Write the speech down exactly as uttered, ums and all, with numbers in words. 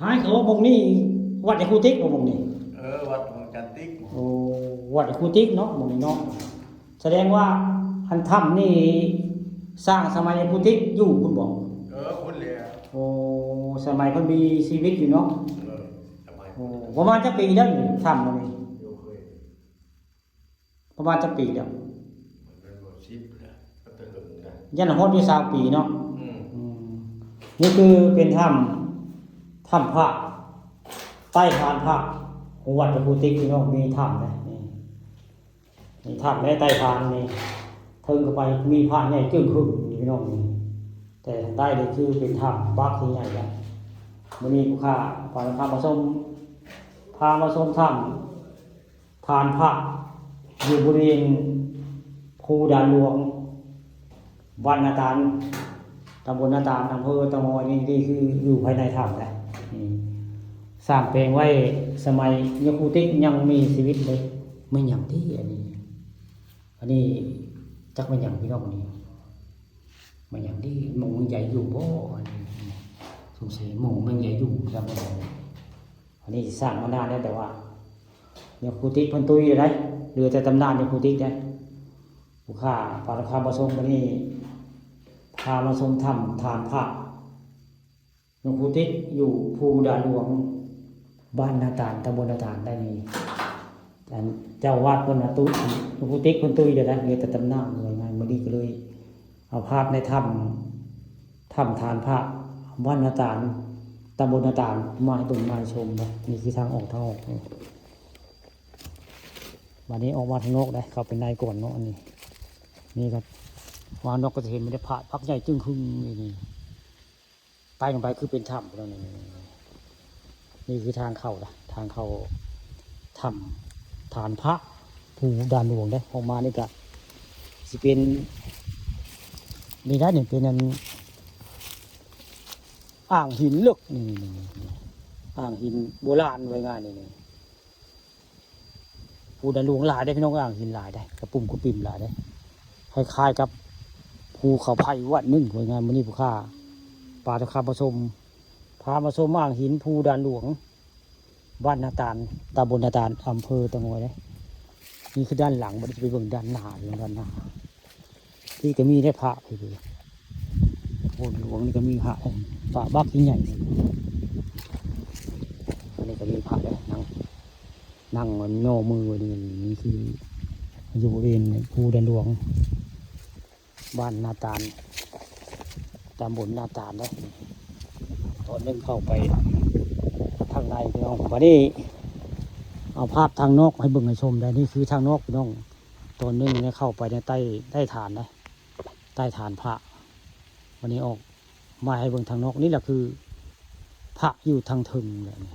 หายเขาว่าหม่องนี้วัดยาคูติกบ่หม่องนี้ เออ วัดของจันติก โอ้ วัดยาคูติกเนาะหม่องนี้เนาะ แสดงว่าอันถ้ำนี่สร้างสมัยยาคูติกอยู่พุ้นบ่ เออ พุ้นแหละ โอ้ สมัยเพิ่นมีชีวิตอยู่เนาะ เออ สมัย โอ้ ประมาณจักปีแล้วนี่ถ้ำหม่องนี้ อยู่เคย ประมาณจักปีแล้ว มันเป็นบ่สิบแล้ว ก็เถิงนะ ยันฮอดอยู่ซาวปีเนาะ อืม อืม นี่คือเป็นถ้ำ ถ้ำพระ ใต้ฐานพระของวัดยาคูติกพี่น้อง มีถ้ำนะ นี่ มีถ้ำและใต้ฐานนี่ เทิงเข้าไปมีพระใหญ่จึ้งครึ้งอยู่พี่น้องนี่ แต่ทางใต้นี่คือเป็นถ้ำบักที่ใหญ่แล้ว มื้อนี้ผู้ข้าพาพามาชม พามาชมถ้ำ ฐานพระอยู่บริเวณภูด่านหลวง บ้านนาตาล ตำบลนาตาล อำเภอเตางอย นี่ นี่คืออยู่ภายในถ้ำนะ นี่ สร้างแปลงไว้สมัยยาคูติกยังมีชีวิตเลย แม่นหยังติอันนี้ อันนี้จักแม่นหยังพี่น้อง อันนี้ แม่นหยังติ หม่องแม่นใหญ่อยู่บ่ อันนี้ สงสัยหม่องแม่นใหญ่อยู่ จักแม่นหยัง อันนี้สร้างมานานแล้ว แต่ว่ายาคูติกเพิ่นตุยอยู่ได๋ เหลือแต่ตำนานยาคูติกได๋ ผู้ข้าพาพามาชม บัดนี้พามาชมถ้ำฐานพระยาคูติกอยู่ภูด่านหลวง บ้านนาตาล ตำบลนาตาลได้นี่ อันเจ้าอาวาสเพิ่นน่ะตุย ยาคูติกเพิ่นตุยอยู่ได๋ เหลือแต่ตำนาน ว่าง่าย มื้อนี้ก็เลย เอาภาพในถ้ำ ถ้ำฐานพระ บ้านนาตาล ตำบลนาตาล มาให้เบิ่งมาให้ชมนะ นี่คือทางออก ทางออกนี่ บัดนี้ออกมาทางนอกได้ เข้าไปในก่อนเนาะ อันนี้ นี่ครับ วางนอกก็จะเห็นมันได้พระพักใหญ่จึ้งครึ้งนี่ นี่ ไต่ลงไปคือเป็นถ้ำแล้วนี่ นี่คือทางเข้านะ ทางเข้าถ้ำฐานพระภูด่านหลวงเด้อ ออกมานี่ก็สิเป็น นี่นะ นี่เป็นอัน อ่างหินลึก นี่ นี่ นี่ อ่างหินโบราณ ว่าง่าย นี่ นี่ ภูด่านหลวงหลายเด้อพี่น้อง อ่างหินหลายเด้อ กระปุ่มกระปิ่มหลายเด้อ คล้ายๆกับภูเขาไฟวัดหนึ่ง ว่าง่าย มื้อนี้ผู้ข้าพาทุกข้ามาชม พามาชมอ่างหินภูด่านหลวง บ้านนาตาล ตำบลนาตาล อำเภอเตางอยเด้อ นี่คือด้านหลัง บัดนี้จะไปเบิ่งด้านหน้า เบิ่งด้านหน้า ที่ก็มีได้พระอยู่ โอ้ หลวงนี่ก็มีพระองค์ พระบักใหญ่ อันนี้ก็มีพระเด้อ นั่ง นั่งย่อมือไว้นี่ นี่คืออยู่บริเวณภูด่านหลวง บ้านนาตาล ตำบลนาตาลเด้อ ตอนหนึ่งเข้าไปทางในพี่น้อง บัดนี้เอาภาพทางนอกให้เบิ่งให้ชมได้ นี่คือทางนอกพี่น้อง ตอนหนึ่งเนี่ยเข้าไปในใต้ ใต้ฐานนะ ใต้ฐานพระ บัดนี้ออกมาให้เบิ่งทางนอก นี่แหละคือพระอยู่ทางเทิงแหละนี่